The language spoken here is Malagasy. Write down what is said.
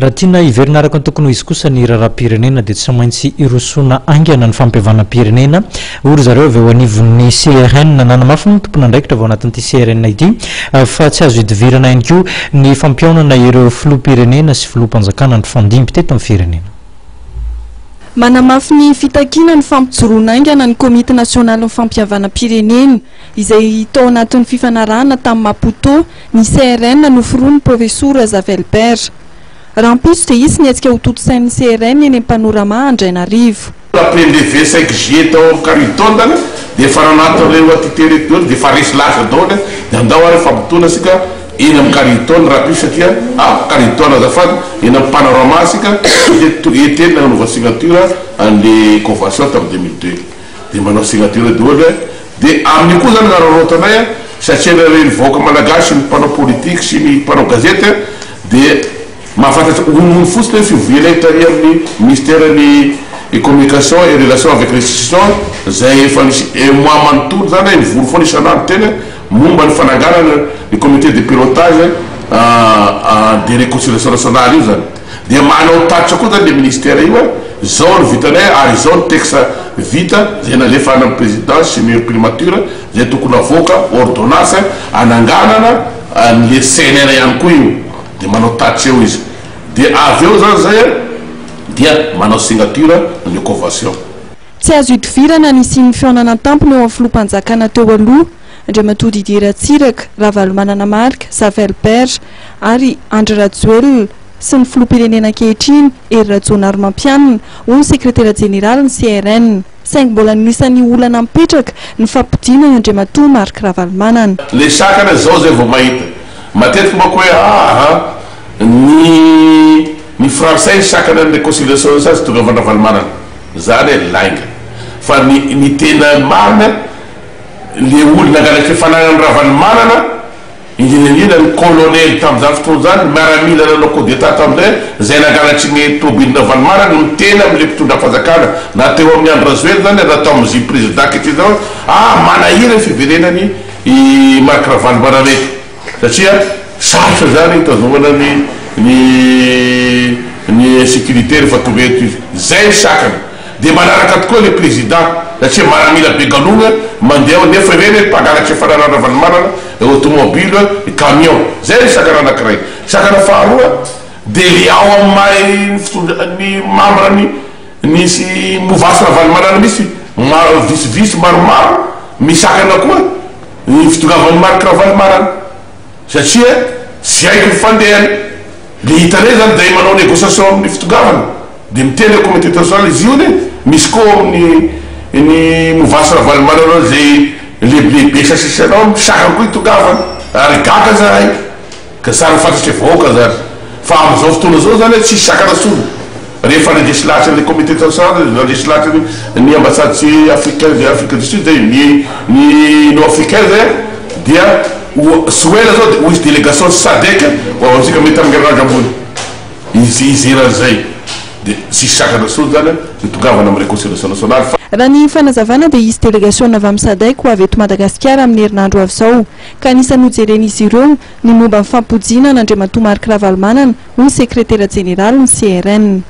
Raha tiana hiverina araka ny tokony ho izy kosa ny raharaham-pirenena dia tsy maintsy hirosoana haingana ny fampihavanam-pirenena, hoy ry zareo avy eo anivon'ny CRN. Nanamafy moa ny tompon'andraikitra avy ao anatin'ity CRN ity fa tsy azo idivirana ihany koa ny fampihaonana ireo filoham-pirenena sy filoham-panjakana nifandimby teto amin'ny firenena. Manamafy ny fitakiana ny fampijoroana haingana ny Komity nasionalin'ny fampihavanam-pirenena, izay tao anatin'ny fifanarahana tamin'i Maputo, ny CRN noforonin'ny Profesora Zavelbert. Rahampitso dia hisy ny hetsika hotontosain'ny CRN eny amin'ny Panorama Andrainarivo. Après le 25 juillet tao am Carlton zany dia efa nanatona ireo entité reto daholo dia efa resy lahatra daholo dia andao ary hifampitona isika eny am Carlton rahampitso satria ah Carlton azafady eny am Panorama isika satria ety eny nanaovana signature anle convention tam 2002 dia manao signature daholo Dia amin'io koa izany nararaotanay a, satria nareo ny vahoaka malagasy sy ny mpanao politique sy ny mpanao gazety a, dia mahafantatra honohono fotsiny hoe fivoriana tary amin'ny ministère ny communication et relation avec les institutions izay efa nisy un mois manontolo izany a, mivory foana isan'andro teny momba ny fananganana ny comité de pilotage de réconciliation nationale io izany. Dia manao tatitra koa zany le ministère io hoe zao no vitanay ary izao ny texte vita zay nalefa any amin'ny présidence sy ny primature zay tokony havoaka ordonnance hananganana an'le CNR ihany koa io dia manao tatitra eo izy dia avy eo zany zay dia manao signature ny convention. Tsy azo idivirana ny hisian'ny fihaonana an-tampony eo amin'ny filoham-panjakana teo aloha, Andriamatoa Didier Ratsiraka, Ravalomanana Marc, Zafy Albert ary Andry Rajoelina sy ny filoham-pirenena ankehitriny, Hery Rajaonarimampianina, hoy ny sekretera jeneralin'ny CRN. Saingy mbola anisan'ny olana mipetraka ny fampodiana an' Andriamatoa Marc Ravalomanana. Le sakana zao zay vao mahita. Matetika manko hoe aa ny ny frantsay sakana ny reconciliation sa tsy tonga Ravalomanana. Zany e lainga. Fa ny ny tena marina le olona nangalatra fananan'i Ravalomanana, indrindra indrindra ny colonel tamin'izany fotoana izany, ny miaramila nanao coup d'etat tamin'izay, izay nangalatry ny tobilin'i Ravalomanana no niteny amin'ilay mpitondra fanjakana, na teo amin'i Andry Rajoelina izany na tao amin'izay président ankehitriny izao, ah manahira ny fiverenan'i i Marc Ravalomanana eto, satria sarotra izany hitazomana ny ny ny insécurité rehefa tonga eto izy, izay ny sakana. Dia manaraka tokoa le président satria maramila be galona mandeha ao nefa ireny hoe mpangalatra fananana Ravalomanana automobile camion zay ny sakana anakiray sakana faharoa dia le ao amin'ny maha fitondra ny membre ny nisy mouvance Ravalomanana misy maro visivisy maromaro misakana koa ny fitongavan'i Marc Ravalomanana satria tsy haiko ny fandehany le hitanay zany dia manao négociation amin'ny fitongavana Dia miteny ao comité international izy io anie misy koa ao amin'ny ny mouvance Ravalomanana ao izay lehibilehibe sasisana ao misakana koa hitongavana ary gaga zahay ka sary fantatry vahoaka zany fa amin'izao fotoana izao zany tsisy sakana tsony rehefa nandresy lahatra ny comité international nandresy lahatra ny ny ambassade sy africain de Afrique du Sud zay ny ny Union africaine zay dia ho tsy ho ela zao dia ho hisy délégation SADC ho avy amintsika mety amin'ny herinandro ambony. Izy hizera an'izay dia tsisy sakana intsony izany ny tongavana amin'ny réconciliation nationale fa. Raha ny fanazavana dia hisy delegasiona avy amin'ny Sadec ho avy eto Madagasikara amin'ny herinandro ho avy izao ka anisan'ny hojeren'izy ireo ny momba ny fampodiana an'Andriamatoa Marc Ravalomanana ho sekretera jeneralin'ny CRN.